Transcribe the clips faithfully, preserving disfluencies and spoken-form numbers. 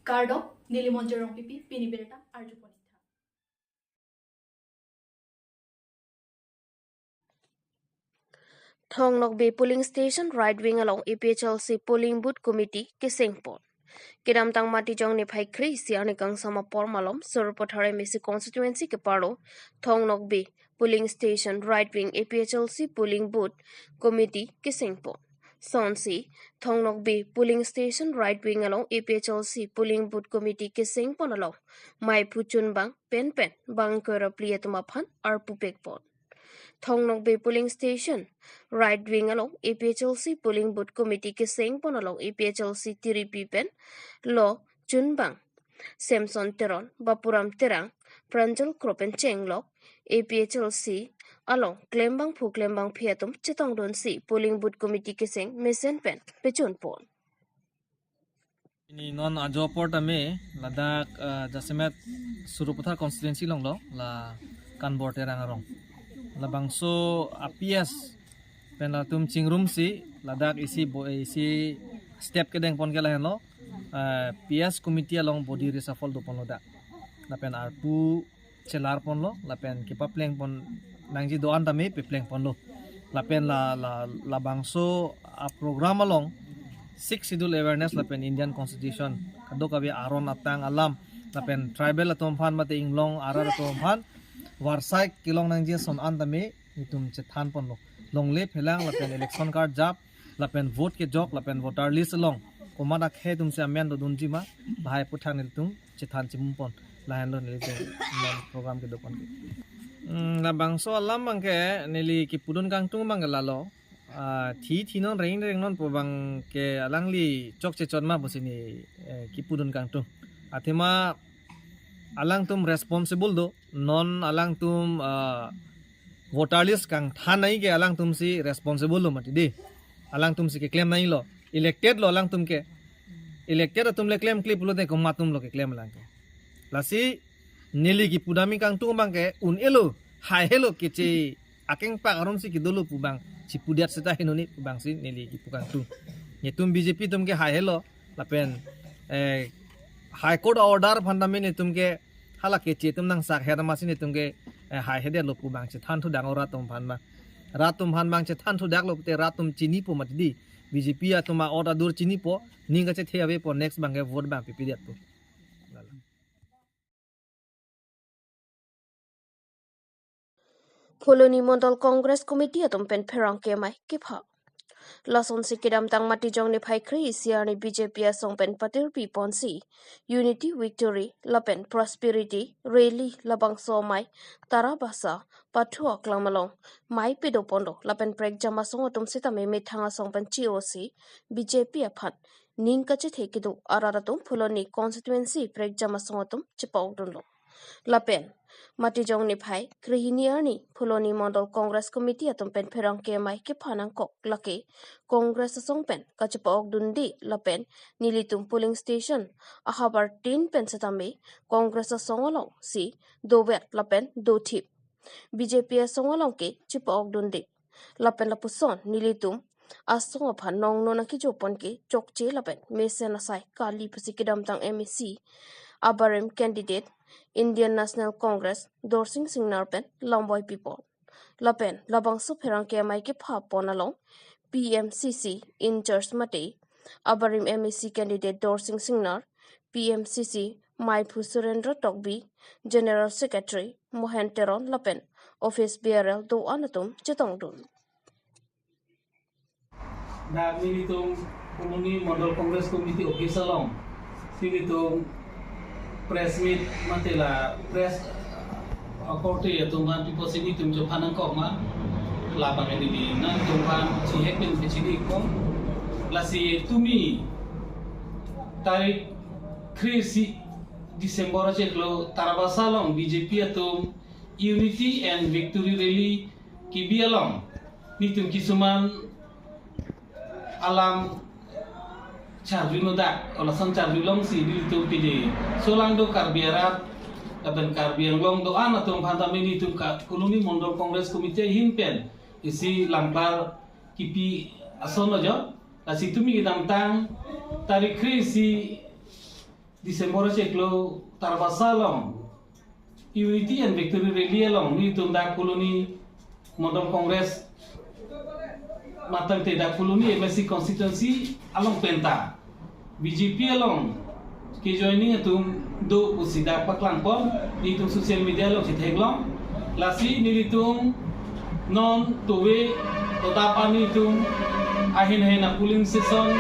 Kardom, neli Monjir Rongpipi, pini birta arjupon-ik tha. Thong Nokbe polling station right wing along A P H L C polling booth committee kesengpon. Kedamtang Matijong niphai kre-isi arni kangsam apor malom Sarupathar M A C constituency keparlo Thong Nokbe polling station right wing A P H L C polling booth committee kesengpon. Sonsi Thong Nokbe polling station right wing along A P H L C polling booth committee kesengpon along maiphu chunbang penpen bang kerapli atum aphan arpu pekpon. Thong Nokbe polling station right wing along A P H L C polling booth committee kesengpon along A P H L C tiripi pen lo chunbang Samson Teron, Bapuram Terang, Pranjal Kro pen chenglok A P H L C along klembangphu klembangphi atum chetongdunsi polling booth committee keseng mesen pen pechunpon. Pini non ajo apor tame ladak, eh, jasemet Sarupathar constituency along lo la Kanbor Terang arong. Labangso a P S pen latum chingrumsi ladak isi bo-, isi step kedengpon ke lahenlo, eh, P S committee along body reshuffle doponlo dak. Lapen arpu chelarponlo, lapen kepaplengpon nangji do-an tame peplengponlo. Lapen la, la, labangso a program along Sixth Schedule awareness lapen Indian Constitution kadokave aron atang alam lapen tribal atum aphan mate inglong arat atum aphan varsai kelong nangji ason an tame netum chethanponlo. Longle phelang lapen election card jap lapen vote kejok lapen voter list along komat akhei atumsi amen dodunji ma, lahai aputhak nelitum chethan chimumpon. Lahenlo nelitum non program kedopon ke. Hmm, labangso alam abangke neli kipudun kangtung abangke lalo. Ah, thi thi non reng reng non pu abangke alangli chokche chot ma pusi ne, eh, kipudun kangtung. Athema alangtum responsible do, non alangtum, ah, voter list kangthan nangji ke alangtumsi responsible lo mati di. Alangtumsi keklem nangjilo. Elected lo alangtum ke. Elected atum le klemkle pulote komat atum lo keklem alang ke. Lasi neli kipudun kangtung abangke un-elo, haihelo keche akengpak arumsi kedolo pu abang chipudet seta hinoni pu abangsi neli kipu kangtung. Netum B J P atum ke haihelo lapen, eh, High Court order aphan tame netum ke hala keche atum nangsak her amatsi netum ke, eh, haihedetlo pu abang chethan thudak rat atum aphan ma. Rat atum aphan abang chethan thudak lo pute rat atum chinipo mati di. B J P atum a-ot adur chinipo, ning kachethe avepo, next abangke vote abang pipidetpo. Phuloni Mondol Congress Committee atum pen pherangke amei kepha. Lasonsi kedamtang Matijong niphai kre-isi arni B J P asong pen patirpiponsi Unity Victory lapen Prosperity Rally labangso amei Tarabasa pathu aklam along mei pedoponlo lapen prekjam asong atum sitame methang asong pen chi-osi B J P aphan ning kachethe kedo arat atum Phuloni constituency prekjam asong atum chepa-okdunlo. Lapen Matijong niphai kre-hini arni Phuloni Mondol Congress Committee atum pen pherangke amei kepha nangkok lake Congress asong pen kachepa-okdunde lapen nelitum polling station ahavar tin pen setame Congress asong alongsi dovet lapen dothip. B J P asong along ke chepa-okdunde. Lapen lapuson nelitum asong aphan nongno nangkejopon ke chokche lapen mesen asai kali pusi kedamtang M A C abarim candidate Indian National Congress Dorsing Singnar pen lamvoi pipon. Lapen labangso pherangke amei kephapon along P M C C in-charge mate abarim M A C candidate Dorsing Singnar, P M C C meiphu Surendra Tokbi, General Secretary Mohen Teron lapen office bearer do-an atum chetongdun. Dak nelitum Phuloni Mondol Congress Committee office along nelitum press meet mate la press, uh, korte atum aphan pipo si nelitum chophan nangkok ma, labang neli nangtumphan chihek pen pechini kong. Lasi tumi tarik kre-isi December achiklo Tarabasa along B J P atum Unity and Victory Rally kebi along nelitum kisuman alam charjuno dak, olason charjulongsi nelitum pide solangdo Karbi arat lapen Karbi Anglong do-an atum aphan tame nelitum ka Phuloni Mondol Congress Committee ahin pen isi lamklar kipi ason lo jo. Lasi tumi kedamtang tarik kre-isi December achiklo Tarbasa along Unity and Victory Rally along nelitum dak Phuloni Mondol Congress matangte dak Phuloni M A C constituency along penta B J P along kejoining atum do pusi dak paklangpon, nelitum social media along chetheklong. Lasi nelitum non tuwe totap ani atum ahin ahin a polling station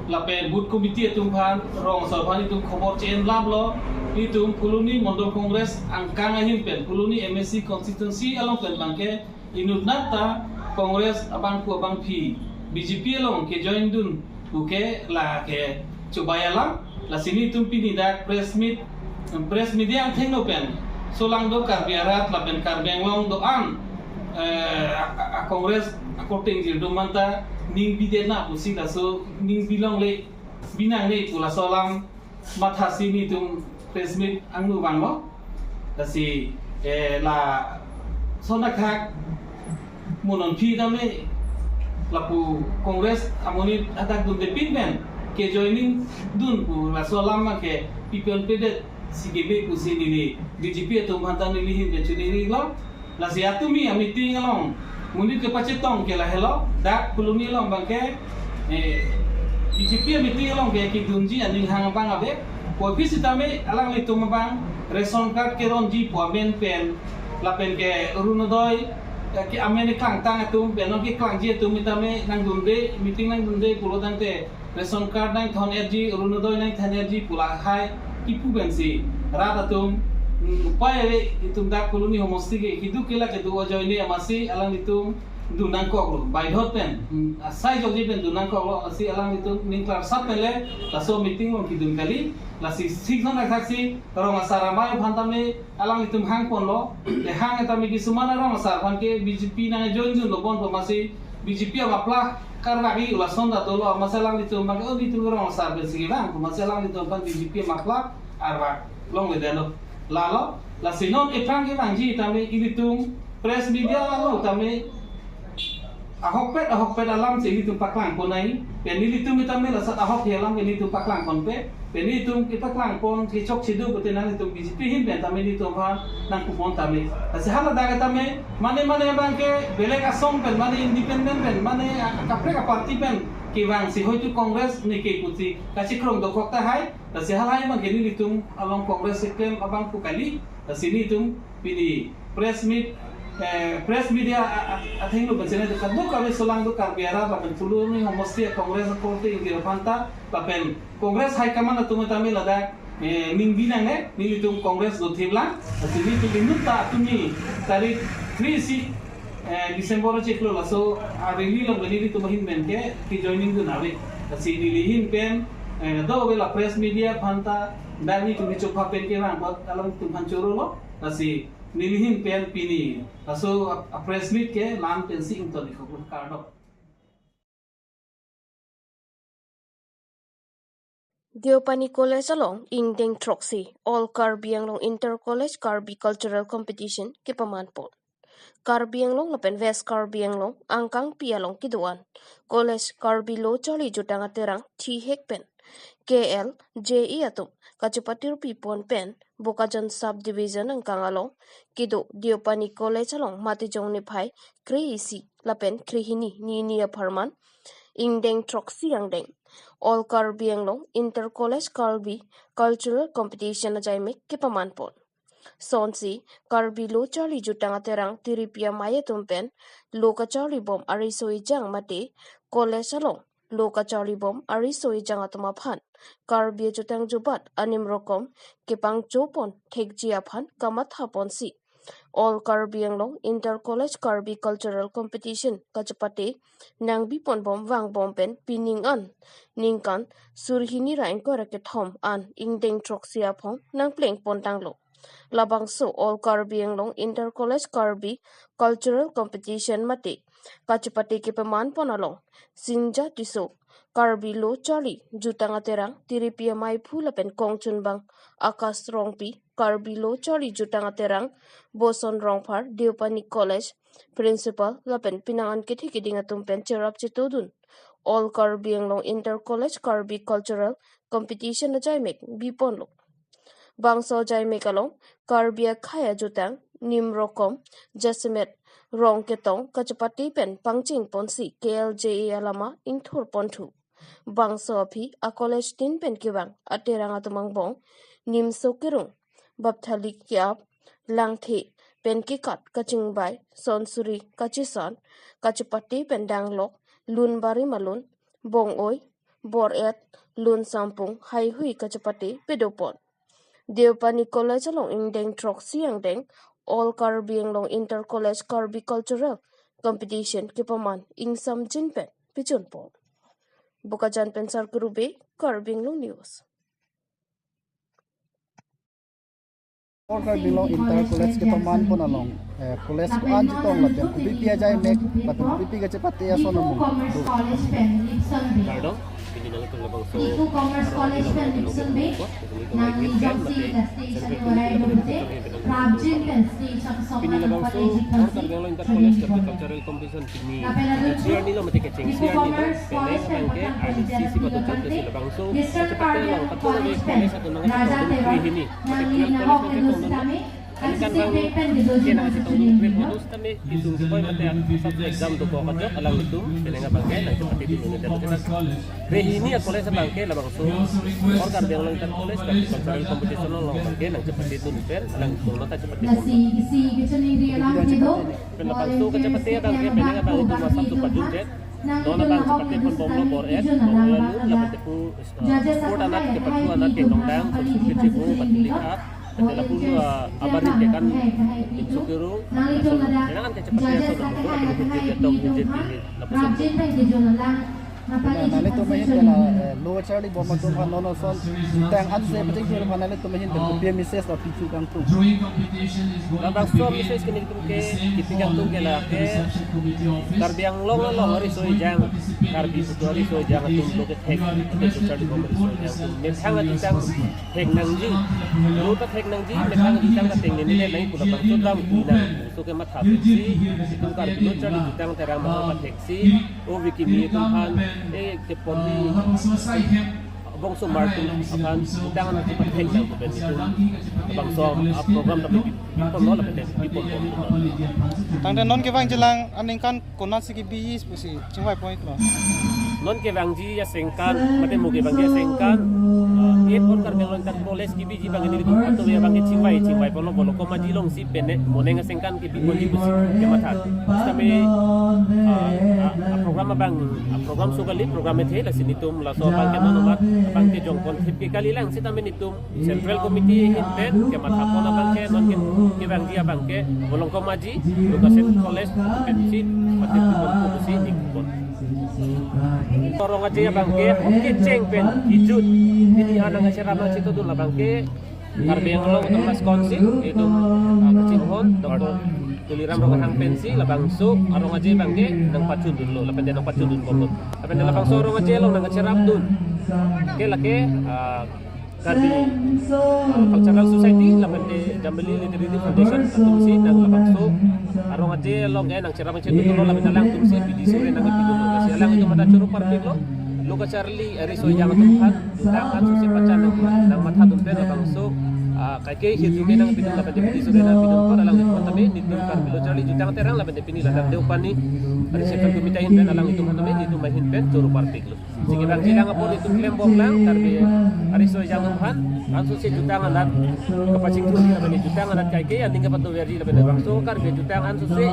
lapen booth committee atum aphan, rong asar aphan nelitum khobor che-en laplo. Nelitum Phuloni Mondol Congress angkang ahin pen Phuloni M A C constituency along pen abangke inutnat ta Congress abangphu abangphi B J P along kejoin dun puke lake chobei alam. Lasi nelitum pini dak press meet, press media angthengno pen laso alang do Karbi arat lapen Karbi Anglong do-an, eh, a, a, a Congress akorte ingjir do manta ning bidetna pusi laso ning bilongle, binangne pu laso alam mathasi nelitum press meet angno vanglo. Lasi, eh, lason akhak mo non aphi tame lapu Congress amonit adak dunde pin pen kejoining dun pu laso alam abangke pi pen pedet si kebe pusi neli B J P atum aphanta neli ahin pen choningri lo. Lasi atumi a meeting along monit kepachetong ke lahelo, dak Phuloni along abangke, eh, B J P a meeting along ke kedunji aning hang abang ave. Puvoiphit sitame alanglitum abang ration card keronji pu amen pen lapen ke Orunodoi, eh, ke amen keklangtang atum pen non keklangji atum tame nangdunde, meeting nangdunde pulo tangte ration card nangthon-etji, Orunodoi nangthon-etji pu lahai kipu pensi rat atum, mm, upai ave. Itum dak Phuloni homosti ke keduk kelak kedo ajoine amatsi alanglitum dun nangkoklo, baidhot pen, mm, asai jokji pen dun nangkoklo. Lasi alanglitum ning klarsap pen le laso meeting along kedun kali. Lasi sik non akhak si rong asar amei aphan tame alanglitum hangponlo. Le hang tame kisuman arong asar aphan ke B J P nangjoin jun lo bon pu amatsi B J P amapla karvak-i pu lason ta dolo, amatsi alanglitum abangke, oh, nelitum rong asar pensi kevang pu amatsi alanglitum aphan B J P amapla arvak longledetlo. Lalo, lasi non ephrang kevangji tame ilitum press media along tame ahokpet ahokpet alam si ilitum paklangpon nai. Pen ilitum tame lasat ahok he alam ke ilitum paklangponpe. Pen ilitum kepaklangpon kechok chedu pute nanglitum B J P ahin pen tame ilitum aphan nangkupon tame. Lasi haladak tame mane mane abangke belek asong pen, mane independent pen, mane a-, kaprek aparty pen kevangsi hoitu Congress ne ke pusi kachikrong dokok tahai. Lasi halahai abangke nelitum along Congress keklem abangphu kali. Lasi nelitum pini press meet, eh, press media a, a, athengno pen channel kadokave laso alang do Karbi arat lapen Phuloni homosti a Congress akorte ingjir aphanta lapen Congress high command atum tame ladak, eh, ning binangne, nelitum Congress do thiplang. Lasi nelitum inut ta atumi tarik three isi, eh, December achiklo laso a rally along nelitum ahin pen ke kejoining dun ave. Lasi neli ahin pen, eh, do ave la press media aphanta, dak nelitum chopha pen kevang apot alanglitum aphan chorolo. Lasi neli ahin pen pini laso a, a press meet ke la-an pensi ington-iklo, kardom. Deopani College along ingdeng throksi All Karbi Anglong Inter College Karbi Cultural Competition kepamanpon. Karbi Anglong lapen West Karbi Anglong angkangpi along kedo-an College Karbi Lo Charli Jutang Aterang thihek pen K L J E atum kachepatirpipon pen Bokajan Sub Division angkang along kedo Deopani College along Matijong niphai kre-isi lapen krehini nini apharman ingdeng throksi angdeng All Karbi Anglong Inter College Karbi Cultural Competition ajaimek kepamanpon. Sonsi Karbi Lo Charli Jutang Aterang tiripi amei atum pen lo kacharlibom ariso ejang mate college along lo kacharlibom ariso ejang atum aphan Karbi ajutang jubat anim rokom kepangchopon thekji aphan kamathaponsi All Karbi Anglong Inter College Karbi Cultural Competition kachepate nangbiponbom vangbom pen pining an ningkan surhini ra ingkoi ra kethom an ingdeng throksi aphong nangplengpontanglo. Labangso All Karbi Anglong Inter College Karbi Cultural Competition mate kachepate kepamanpon along Sinja Tisso, Karbi Lo Charli Jutang Aterang tiripi ameiphu lapen kongchunbang Akash Rongpi, Karbi Lo Charli Jutang Aterang Boson Rongphar Deopani College Principal lapen pinangan kethe keding atum pen cherap chetodun All Karbi Anglong Inter College Karbi Cultural Competition ajaimek biponlo. Bangso ajaimek along Karbi akhei ajutang, nim rokom, jasemet, rong ketong kachepate pen pangcheng ponsi K L J A alama ingthur ponthu. Bangso aphi a college tin pen kevang aterang atum angbong, nimso kerung, bapthali ke-ap, langthe pen kekat kachingbai, sonsuri kacheson, kachepate pen danglok, lun bari malun, bong-oi, bor-et, lun sampung, haihui kachepate pedopon. Deopani College along ingdeng throksi angdeng All Karbi Anglong Inter College Karbi Cultural Competition kepaman ingsamjin pen pijunpon. Bokajan pen Sarkuru Bey, Karbi Anglong News. All Karbi Anglong Inter College kepaman pon along, eh, college ko-an chetong lapen kopipi ajaimek lapen kopipi kachepate ason amung do. Kardom, pini nangtum labangso Commerce College pen Nixon Bay, nangli jongsi la stage anu warai dute, prabjin pen stage of pini labangso All Karbi Anglong Inter College Cultural Competition pini. Siar nilo mate kecheng siar nilo, penang abangke arnisi si patut chot si labangso. Western Karbi Anglong College pen Raja Terang, nangli nahok kelu sitame, N C C pen kedo jin nang sitame, kisung koi mate sab exam dokok ajok alanglitum penang abangke nangchepate dun. Re hini a college abangke labangso All Karbi Anglong Inter College Cultural Competition along abangke nangchepate dun pen alanglitum nangchepate dun. Nasi isi kecil ri alam kedo. Pen labangso kachepate abangke penang abang itum asap tu pajut det. Non abang chepate pon bomlo bor-et, bong-oi alun, lapen tepu, eh, sport anat kepatu anat ke dongdang, sosur kechebu, batu lihat, lapen lapu, eh, abarit ke kan, insukuru, lason, penang kachepate ason, lapen lapu jit jit dong, jit jit, lapen Nah, nanglitum ahin pen, eh, lo kacharli bom atum aphan non ason, tang an se pachingthur aphan nanglitum ahin pen kopi message la pichu kangtung. Labangso message ke nelitum ke kipi kangtung ke lake Karbi Anglong along ariso ejang, Karbi putu ariso ejang atum lo kethek, ate kacharli bom ariso ejang atum methang atitang thek nangji, lo ta thek nangji, methang atitang ta thek nangji, nai pu labangso dam kunang, so kematha si, itum Karbi lo charli jutang terang mangko pathek si, o viki mi atum aphan, eh, kepon di, bongso mar atum aphan, jutang an pathek nang pu pen itum labangso a program ta bi, bipon lo lapen bipon bom. Tangte non kevangji lang aningkan konatsi kebiji pusi chingvai pon iklo. Non kevangji asengkan, mate mo kevangji asengkan, eh, All Karbi Anglong Inter College kebiji abang nelitum patumi abangke chingvai, chingvai ponlo, Bolongkom Aji alongsi pene, mo neng asengkan kebi ponji pusi kematha. Sitame, ah, ah, a program abang, a program so kali, program ethe, lasi nelitum laso abangke non amat abangke jongpon thip ke kali lang, sitame nelitum Central Committee ahin pen kematha pon abangke non ke, kevangji abangke Bolongkom Aji Education College pensi patipon pusi nikpon. Arong aje abangke kecheng pen kejut. Pini anang acherap nangchetongdun labangke Karbi Anglong Autonomous Council, itum, ah, kachinghon Doctor Tuliram Ronghang pensi labangso arong aje abangke nangpachundunlo, lapen nangpachundun bomlo. Lapen labangso arong aje along nangkacherapdun ke lake, ah, Karbi, ah, Cultural Society, lapen Jambili Literary Foundation atumsi nang labangso arong aje along ke nangcherap nangchetongdunlo, lapen alangtumsi bidi sore nangpidunlo. Lasi alanglitum mata choro parpiklo, lo kacharli ariso ejang atum aphan, jutang an sose pachan nang, nangmathadun pen labangso, ah, kaike hitu ke nangpidun lapen bidi sore nangpidun apot alanglitum tame nelitum Karbi lo charli jutang terang lapen pini la Deopani Central Committee ahin pen alanglitum tame nelitum ahin pen choro parpiklo. Sigi bang jilang apor itum klem bom lang, Karbi ariso ejang atum aphan, an sose jutang anat kapachingthurji lapen jutang anat kaike aning kapatoverji lapen bangso Karbi jutang an sose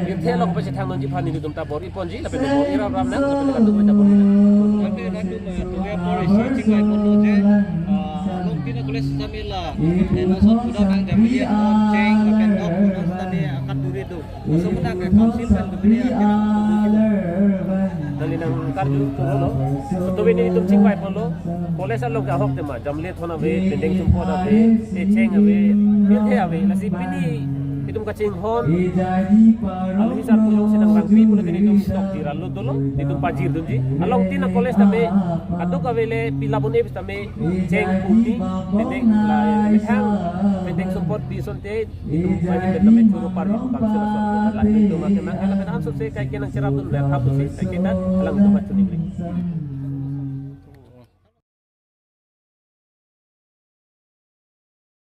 pirthe along pachethang nangji aphan nelitum ta bor-i ponji lapen bor-i ram ram nang lapen kadokave ta bor-i nang. Lapen kadokave ta bor-i si chingvai ponlo je, ah, along pina college sitame la, eh, laso sudah bang jam ye on cheng lapen ok non sitame akat duri do. Laso muda ke council pen bibini akhira. Nangli nangkarju pulo. Betul ini itum chingvai ponlo. College along ke ahok tema, Jamlet hon ave, Pendeng Sumpot ave, Echeng ave, pirthe ave. Lasi pini Itum kachinghon, alohi sarpo jongsi nangrangpi pule ke itum tok jir alut dolo, itum pajir dunji. Along tin a-college tame, kadokave le pilabon epis tame, cheng puni, pendek la, methang, pendek sumpot di asonte, itum mani pen tame choro parvi kam sila sumpot la, itum ake nang, hala pen ansose kaike nangcherap dun le, hapusose, kaike ta, alang itum pachuningri.